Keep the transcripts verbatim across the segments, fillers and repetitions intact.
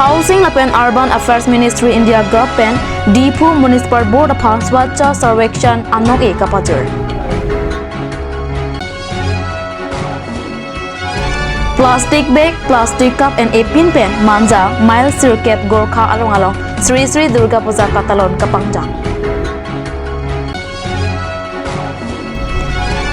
Housing lapen Urban Affairs Ministry India Govt pen Diphu Municipal Board aphan Swachh Survekshan anong-e kapajir. Plastic bag, plastic cup and epin pen Manja, mile sirkep Gorkha arong along Sri Sri Durga Puja katalon kapangjang.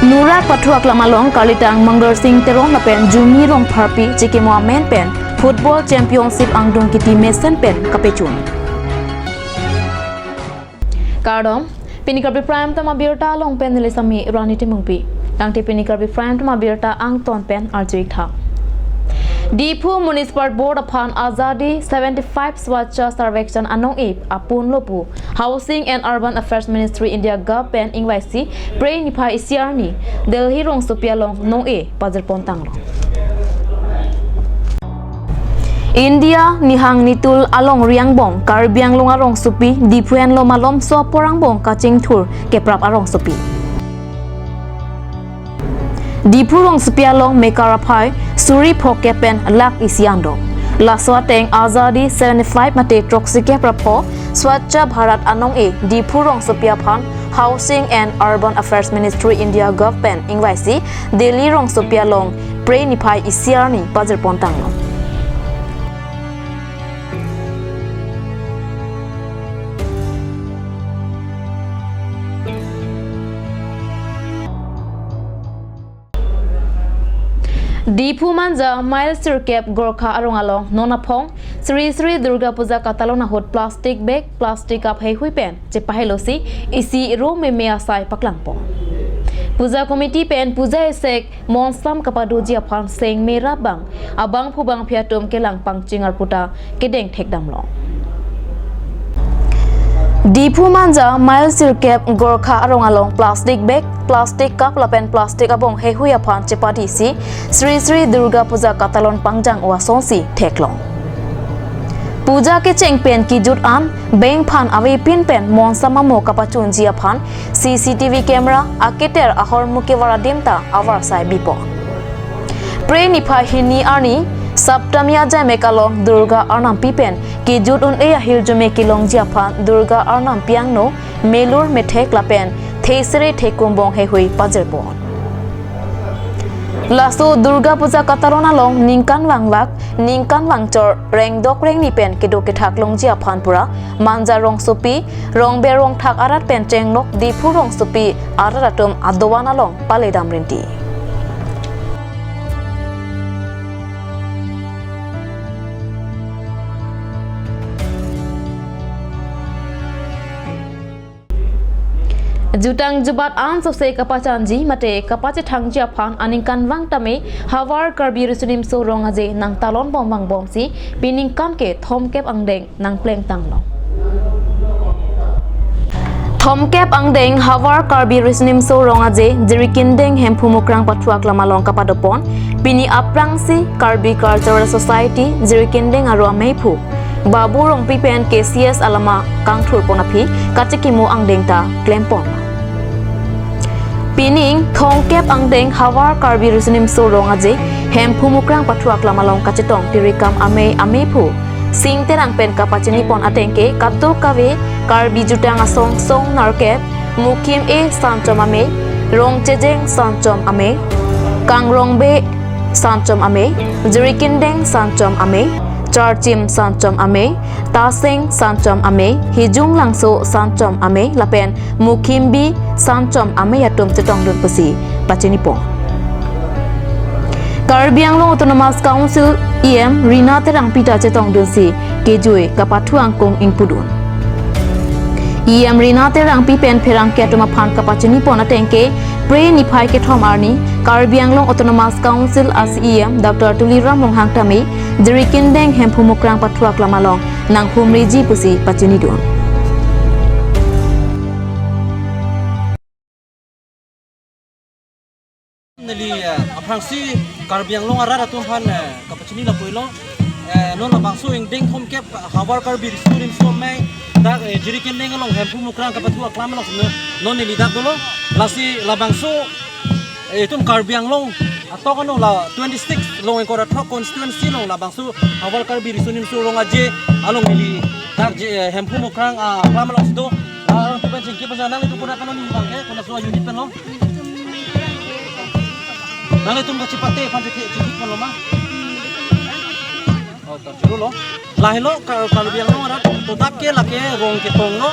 Nurak pathu aklam along kalitang Mangal Singh Teron lapen Jumi Rongpharpi chikimo amen pen Football Championship angdung kiti mesen pen kapechun. Kardom, pini Karbi Prime Time abirta along pen neli Sami Rani Timungpi. Tangte pini Karbi Prime Time abirta angton pen arjuik tha. Diphu Municipal Board aphan Azadi seventy-five Swachh Survekshan anong-e apun lo pu Housing and Urban Affairs Ministry India Govt pen ingvaisi Phre niphai isi arni Delhi rongsopi along nong-e pajirpon tanglo. India nihang nitul alongri angbong Karbi Anglong arongsopi Diphu henlo malomso apor angbong kachingthur keprap arongsopi. Diphu rongsopi along mekar aphai suri phokep pen lakh isi an do. Laso ateng Azadi seventy-five mate throksi kep ra pho Swachh Bharat anong-e Diphu rongsopi aphan Housing and Urban Affairs Ministry India Govt pen ingvaisi Delhi rongsopi along Phre niphai isi arni pajirpon tanglo. Diphu Manja, mile sirkep Gorkha arong along non aphong Sri Sri Durga Puja katalon ahut plastic bag, plastic cup heihui pen chepahelosi isi ro meme asai paklangpo. Puja committee pen puja esek monsam kapadoji aphan seng mera bang abangphu bangphi atum kelang pangching arputa kedeng thekdamlo. Diphu Manja, mile sirkep Gorkha arong along plastic bag, plastic cup lapen plastic abong heihui aphan chepadisi Sri Sri Durga Puja katalon pangjang o asonsi theklong. Puja kecheng pen kejut an bengphan avepin pen monsam amo kapachunji aphan C C T V camera aketer ahormu kevar adim ta avarsai bipon. Phre niphai hini arni Saptami ajaimek along Durga arnampi pen kejut un-e ahirjume kelongji aphan Durga arnampi angno melur methek lapen thesere thekum bong heihui pajirpon. Laso Durga Puja katalon along ningkan vanglak, ningkan vangchor rengdok rengni pen kedo kethak longji aphan pura Manja rongsopi, rongber rongthak arat pen chenglok Diphu rongsopi arat atum adovan along paledam rinti. Jutang jubat an sose kapachanji mate kapachethangji aphan aningkanvang tame havar Karbi Riso Nimso Rong Aje nangtalon bom vangbomsi piningkan ke thomkep angdeng nangpleng tanglo. Thomkep angdeng havar Karbi Riso Nimso Rong Aje Jirikindeng Hemphu Mukrang pathu aklam along kapadopon pini aphrangsi Karbi Cultural Society Jirikindeng aro ameiphu Babu Rongpi pen K C S alama kangthurpon aphi kachekimo angdeng ta klempon. Pining thomkep angdeng havar Karbi Riso Nimso Rong Aje Hemphu Mukrang pathu aklam along kachetong tirikam amei ameiphu Sing Terang pen kapachinipon ateng ke kadokave Karbi jutang asong song nerkep Mukhim-e Sanchom Amei, Rongchejeng Sanchom Amei, Kangrongbe Sanchom Amei, Jirikindeng Sanchom Amei, Charchim Sanchom Amei, Taseng Sanchom Amei, Hijung Langso Sanchom Amei lapen Mukhimbi Sanchom Amei atum chetongdun pusi pachinipon. Karbi Anglong Autonomous Council E M Rina Terangpi ta chetongdunsi kejui kapathu angkung ingpudun. E M Rina Terangpi pen pherangke atum aphan kapachinipon ateng ke Phre niphai kethom arni Karbi Anglong Autonomous Council a C E M Doctor Tuliram Ronghang tame Jirikindeng Hemphu Mukrang pathu aklam along nanghumriji pusi pachinidun. Neli, eh, aphrangsi Karbi Anglong arat atum aphan, eh, kapachini lapuilo. Eh, non labangso ingdeng thomkep havar Karbi Riso Nimso Amei dak, eh, Jirikindeng along Hemphu Mukrang kapathu aklam along non, non neli dak dolo. Lasi labangso Eh, itum Karbi Anglong atok ano la twenty-six Longengkor Athok constituency along labangso Havar Karbi Riso Nimso Rong Aje along neli dak je, eh, Hemphu Mukrang, ah, aklam along si do. Ah, alanglitum pen chingki pen nanglitum konat pen lo, neli abang ke konat so unit pen lo. Nanglitum kachepate aphan chingki, chingki pen lo ma. Oh, ta churu lo. Lahelo Kar-, Karbi Anglong arat todak ke lake rong ketong lo,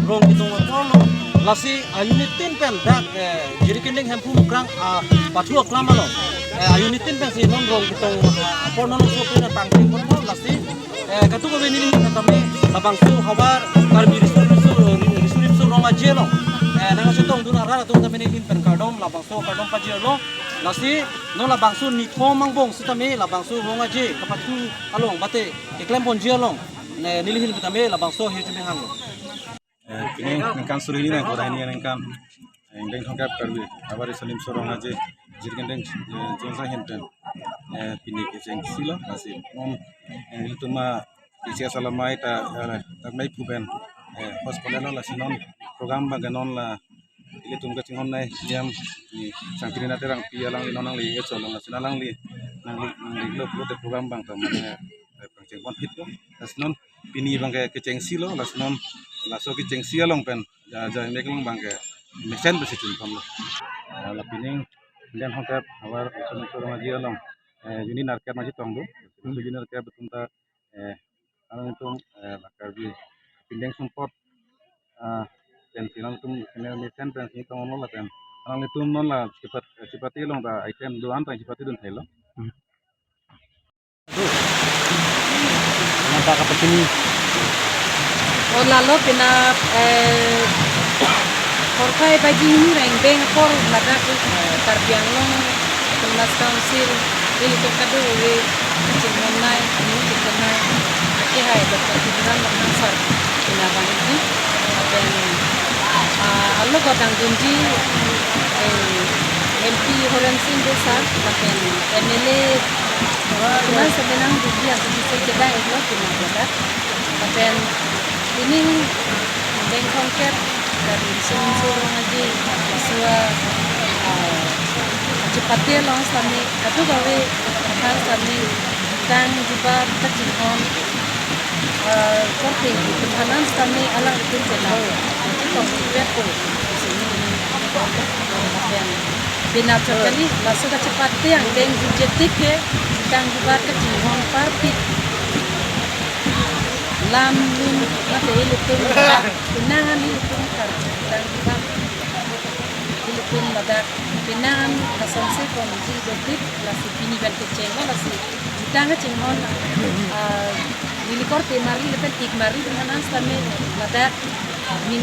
rong ketong apor lo. Lasi a-unit tin pen dak, eh, Jirikinding Hemphu Mukrang, ah, pathu aklam along, eh, a-unit tin pensi non rong ketong, ah, apor non so pen tangte pon lo. Lasi, eh, kadokave neli tame labangso Havar Karbi Riso Nimso, Riso Nimso Rong Aje along, eh, nangchetongdun arat atum tame neli pen kardom, labangso kardom pajirlo. Lasi non labangso niphong angbong sitame labangso Rong Aje kapathu along mate keklem ponji along, ne, neli ahin tame labangso ahirjume hanglo. Eh, pini ningkan suri hini nangkok ra hini aningkan, eh, ingdeng thomkep Karbi Havar Riso Nimso Rong Aje Jirikinding, eh, Jongsa ahin pen, eh, pini kechengsi lo, lasi non, eh, ilitum a-, isi asalamai ta, eh, ta mei phu pen, eh, hospital lo, lasi non program abang ke non la ilitum kachinghon nai niam ni Sangkiri Nate Rangpi, alangli non nangli echo along, lasi alangli nangli, nangli lo pulote program abang ta mane, eh, pangcheng pon hit lo. Lasi non pini abang ke kechengsi lo, lasi non laso kechengsi along pen ja, ja mek along abang ke mesen besi chun pon lo. Ah, la pini ingdeng thomkep Havar Riso Nimso Rong Aje along, eh, unit nerkep nangchetongdun. So unit nerkep atum ta, eh, alangtum, eh, la Karbi pindeng sumpot, ah, pensi alangtum kene mesen pensi tong lo lapen alanglitum non la chepat, chepate along ta item do-an ta chepatedun thai lo. Mata kapatini. O lalo penap, eh, porphai baji hini ra ingdeng apor ladak, eh, Karbi Anglong Autonomous Council, ilitum kadokave kachinghon nai, aning kachinghon nai, akehai Doctor Tuliram Ronghang sir penap vangji. Lapen, ah, alo godang dunji, eh, M P Horen Sing Bey sir, lapen M L A Tuliram sir penang dunji, atum si kedai lo penap ladak. Lapen pini ingdeng thomkep Karbi Riso Nimso Rong Aje, laso a, ah, chepate along sitame kadokave aphan sitame jutang jubat kachinghon, ah, korte atum aphan sitame alangtum penap chetong pet po. Sini lapen penap chot kali, laso kachepate angdeng jutje tik ke jutang jubat kachinghon parpik lam lun mate ilitum, penang an ilitum kar jutang jubat ilitum ladak penang an lasonsi ponji dotik, lasi pini pen kecheng lo, lasi jutang kachinghon, ah, neli korte marli lapen tik marli atum aphan sitame ladak, ah, ning,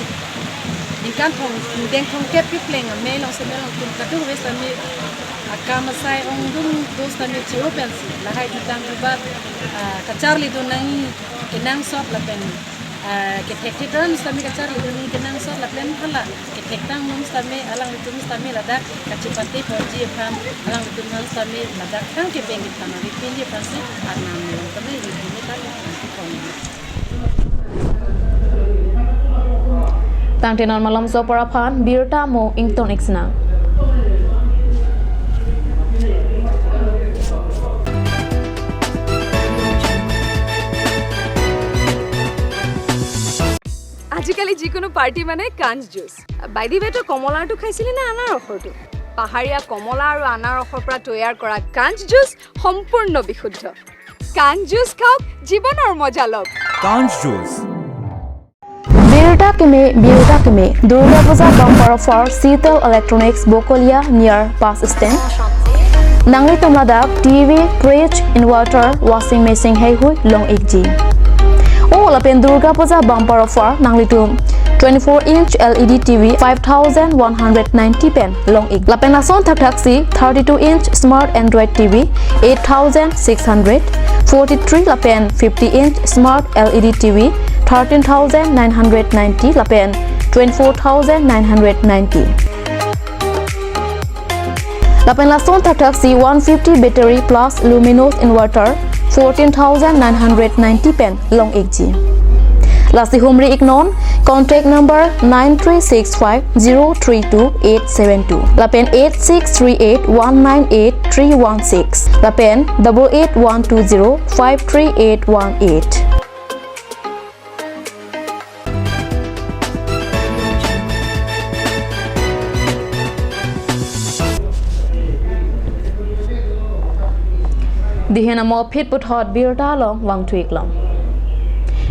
ningkan thom, ingdeng thomkep kepleng amei along sitame alangtum kadokave sitame akam asai ongdung do sitame che-o pensi lahai jutang jubat, ah, kacharlidun nangji kenangsot lapen, ah, kethekthedun sitame kacharlidun nangji kenangsot lapen hala kethekdun sitame alanglitum sitame ladak kachepate ponji aphan, alanglitum aphan sitame ladak thang kebeng aphan, ari pinji aphansi arnam along tame ri pini ta. Tangte non malomso apor aphan birta mo ington ik sinang. আজিকালি যিকোনো পাৰ্টি মানে কাঞ্চ juice. By the ৱে, তই কমলাৰটো খাইছিলি নে আনাৰসৰটো? পাহাৰীয়া কমলা আৰু আনাৰসৰ পৰা তৈয়াৰ কৰা কাঞ্চ জুচ সম্পূৰ্ণ বিশুদ্ধ। কাঞ্চ জুচ খাওক, জীৱনৰ মজা লওক। কাঞ্চ juice. Birta keme, birta keme. Durga Puja bumper offer, Sital Electronics, Bokolia, near bus stand. Nanglitum ladak T V, fridge, inverter, washing machine heihui long ikji. O lapen Durga Puja bumper offer, nanglitum twenty-four inch L E D T V five thousand one hundred ninety pen long ik. Lapen lason thakthak si thirty-two inch smart Android T V eight thousand six hundred, forty-three lapen fifty inch smart L E D T V thirteen thousand nine hundred ninety lapen twenty-four thousand nine hundred ninety. Lapen lason thakthak si one fifty battery plus luminous inverter fourteen thousand nine hundred ninety pen long ikji. Lasi humri iknon, contact number nine three six five zero three two eight seven two, lapen eight six three eight one nine eight three one six, lapen double eight one two zero five three eight one eight. Dihen amo phit puthot birta along vangthu-ik long.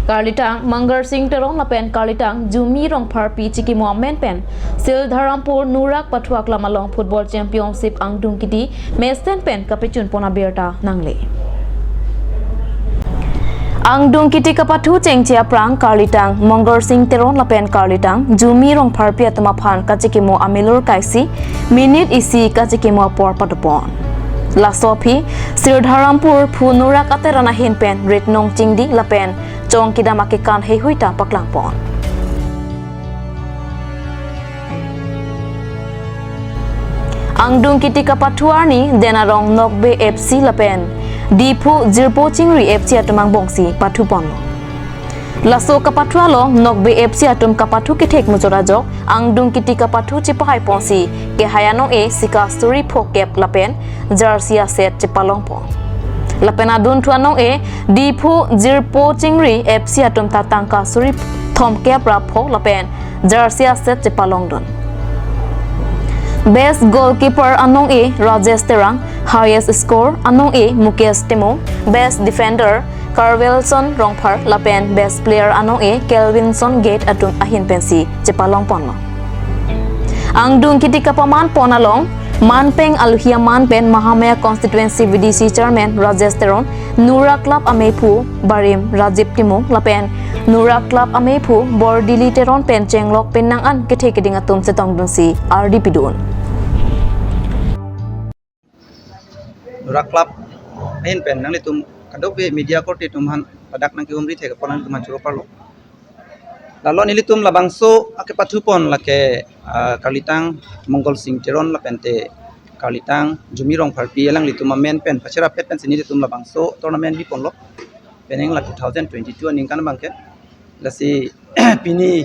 Karlitang Mangal Singh Teron lapen Karlitang Jumi Rongpharpi chikimo amen pen Sildharampur Nurak Pathu Aklam along Football Championship angdung kiti mesten pen kapachunpon abirta nangle. Angdung kiti kapathu chengche aphrang Karlitang Mangal Singh Teron lapen Karlitang Jumi Rongpharpi atum aphan kachikimo amelur kaisi minute isi kachikimo apor padopon. Laso aphi Sildharampur phu Nurak Ateran ahin pen ritnong chingdi lapen chong kedam akekan heihui ta paklangpon. Angdung kiti kapathu arni Denarong Nokbe F C lapen Diphu Jirpo Chingri F C atum angbongsi pathupon. Laso kapathu along Nokbe F C atum kapathu kethek muchot ajok angdung kiti kapathu chepahaiponsi kehai anong-e sika suri phokep lapen jersey aset chepalongpon. Lapen adunthu anong-e Diphu Jirpo Chingri F C atum ta tangka suri thomkep ra pho lapen jersey aset chepalongdun. Best goalkeeper anong-e Rajesh Terang, highest score anong-e Mukesh Timung, best defender Karvelson Rongphar lapen best player anong-e Kelvinson Gate atum ahin pensi chepalongponlo. Angdung kiti kapamanpon along manpeng aluhi aman pen Mahamaya Constituency V D C Chairman Rajesh Teron, Nurak Club amephu Barim Rajib Timung lapen Nurak Club amephu Bordili Teron pen chenglok pen nang an kethe keding atum chetongdunsi ardi pidun. Nurak Club ahin pen nanglitum kadokave media korte atum aphan ladak nangkehumri thek apot nanglitum aphan choro parlo. Lalo nelitum labangso akepathupon lake, ah, Karlitang Mangal Singh Teron lapente Karlitang Jumi Rongpharpi alanglitum amen pen pacherapet pensi nelitum labangso tournament biponlo. Penang la two thousand twenty-two aningkan abangke. Lasi pini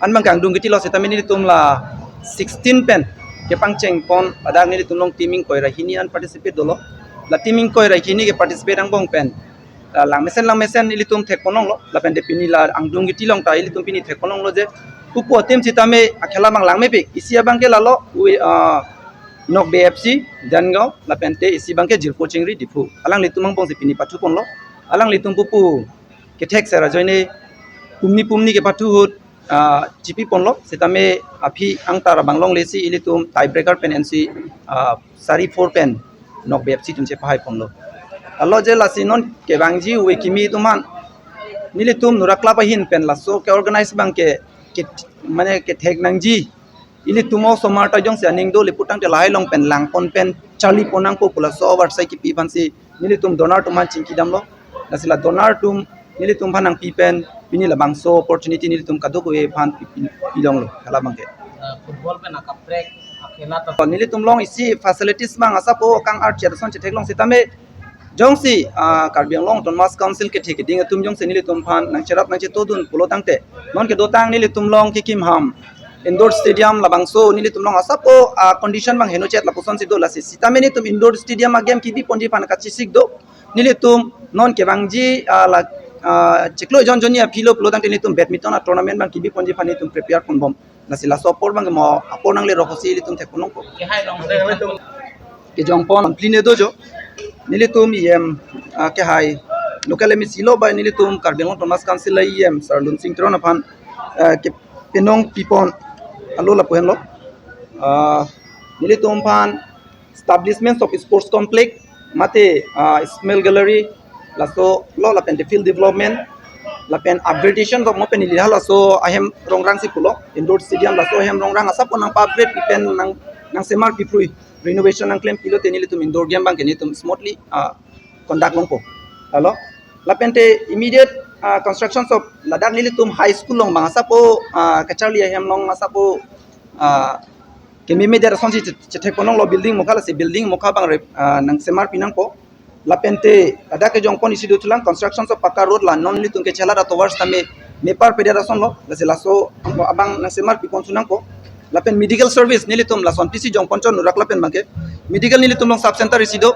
an abangke angdung kiti lo sitame nelitum la sixteen pen kepangchengpon ladak nelitum along team ingkoi ra hini an participate dolo. La team ingkoi ra hini ke participate angbong pen, ah, langmesen langmesen ilitum thekponlonglo, lapente pini la angdung kiti along ta ilitum pini thekponlonglo je pupu ateam sitame akhela abang langmepik, isi abangke lalo ui, ah, Nokbe F C Dangaon, lapente isi abangke Jirpo Chingri Diphu. Alanglitum angbongsi pini pathuponlo. Alanglitum pupu kethek sera ajoine pumni pumni kepathu ahut, ah, chipiponlo, sitame aphi angtar abang longlesi ilitum tiebreaker pen ensi, ah, sari four pen Nokbe F C atum chepahaiponlo. Alo je lasi non kevangji ove kimi atum aphan nelitum Nurak Club ahin pen laso ke organize abangke, ke, mane kethek nangji. Ilitum osomar ta jongsi aning do le putangte lahai along pen langpon pen charlipon nangpo pu laso oversight kipi aphansi nelitum donor atum aphan chingkidamlo. Lasi la donor atum nelitum aphan nangpi pen pini labangso opportunity nelitum kadokave aphan pi, pi, pilonglo, hala abangke. Eh, football pen akaprek akhela ta. Nelitum along isi facilities abang asapo kang art chair ason chetheklong sitame jongsi, ah, Karbi Anglong Autonomous Council kethe keding atum jongsi nelitum aphan nangcherap nangchetodun pulo tangte, non kedotang nelitum along kikim ham indoor stadium labangso nelitum along asapo, ah, condition abang henochet lapusonsi do, lasi sitame nelitum indoor stadium a-game kibiponji aphan kachesik do. Nelitum non kevangji, ah, la, ah, chiklo jon jonni aphi lo pulo tangte nelitum badminton a-tournament abang kibiponji aphan nelitum prepare ponbom. Lasi laso apor abangke mo apor nanglerok pusi ilitum thekponlongpo. Kehai long se. Kejongpon pline dojo. Nelitum E M, ah, kehai local M A C lo bai nelitum Karbi Anglong Autonomous Council E M Sir Lunsing Teron aphan, ah, kepenong pipon alo lapu henlo. Ah, nelitum aphan establishment of sports complex, mate, ah, small gallery, laso lo lapente field development, lapen upgradation of mo pen neli halaso ahem rongrangsi pulo, indoor stadium laso ahem rongrang asapo nangpa-upgrade pen nang, nangsemar piphrui, renovation nangklem pilote nelitum indoor game abangke nelitum smoothly, ah, conduct longpo. Alo, lapente immediate, ah, constructions of ladak nelitum high school along abang asapo, ah, kacharli ahem along asapo, ah, kememe det asonsi che, chethekponlonglo building mokha, lasi building mokha abang re, ah, nangsemar pinangpo. Lapente ladak kejongpon isi dothulang constructions of pakka road la non nelitum kechelat atovar sitame mepar pedet asonlo, lasi laso abang nangsemar pipon sunangpo. Lapen medical service nelitum lason P C jongpon chon nurak lapen abangke medical nelitum along sub center isi do,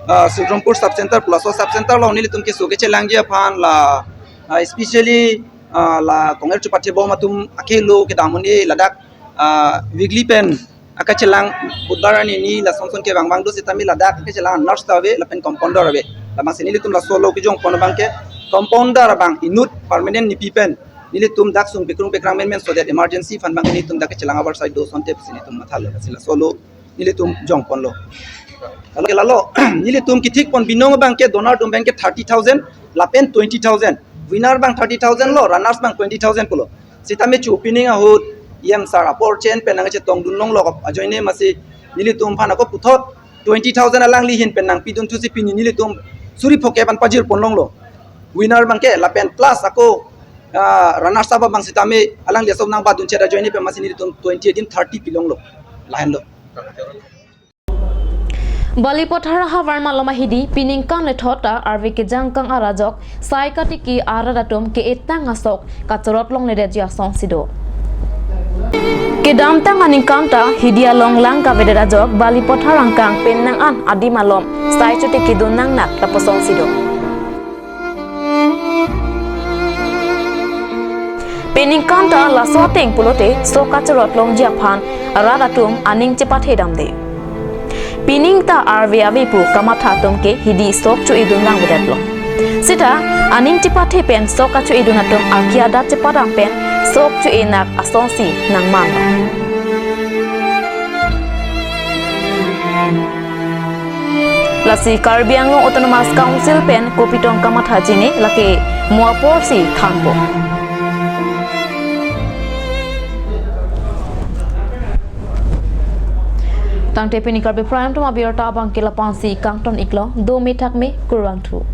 ah, Sudrompur sub center pu laso sub center along nelitum keso kechelangji aphan la, ah, especially, ah, la Konger Chupathe bom atum akelo kedam un-e ladak, ah, weekly pen akachelang Budbar arni ni lason son kevang vang do sitame ladak akachelang nurse ta ave lapen compounder ave. Labangsi nelitum laso along kejongpon abangke compounder abang inut permanent nipi pen nelitum dak sung pekrung pekrang menmen so that emergency aphan abang nelitum dak kechelang abar side do ason tep si nelitum mathalo, lasi laso along nelitum jongponlo. Lalo ke lalo, nelitum kethikpon binong abangke donor atum abangke thirty thousand lapen twenty thousand. Winner abang thirty thousand lo, runners abang twenty thousand pulo. Sitame chu opening ahut E M sir apor chen pen nangchetongdun longlo, ajoine masi nelitum aphan ako puthot twenty thousand alangli ahin pen nangpidun thusi pini nelitum suri pho-ke pen pajirpon longlo. Winner abangke lapen plus ako, ah, runners up abang sitame alangli aso nangbatdun chet ajoine pen masi nelitum twenty eighteen thirty pilonglo. Lahenlo. Balipathar ahavar malom ahidi piningkan lethot ta arve kejangkang arajok sai katiki arat atum ke-etang asok kachorot longledetji asonsi do. Kedamtang aningkan ta hidi along lang kavedet ajok Balipathar angkang pen nang an adim alom sai chotiki dun nangnak lapuson si do. Peningkan ta laso ateng pulote sok kachorot longji aphan rat atum aning chepathe damde. Pining ta arve ave pu kamatha atum ke hidi sok cho-edun langvedetlo. Sita aning chepathe pen sok kacho-edun atum aki adat chepadam pen sok cho-enak asonsi nangmanlo. Lasi Karbi Anglong Autonomous Council pen kopitong kamatha chini lake mo aporsi thanpo. Tangte pini Karbi Prime Time abirta abangke lapu-ansi kangton iklo, dome thakme, kurvangthu.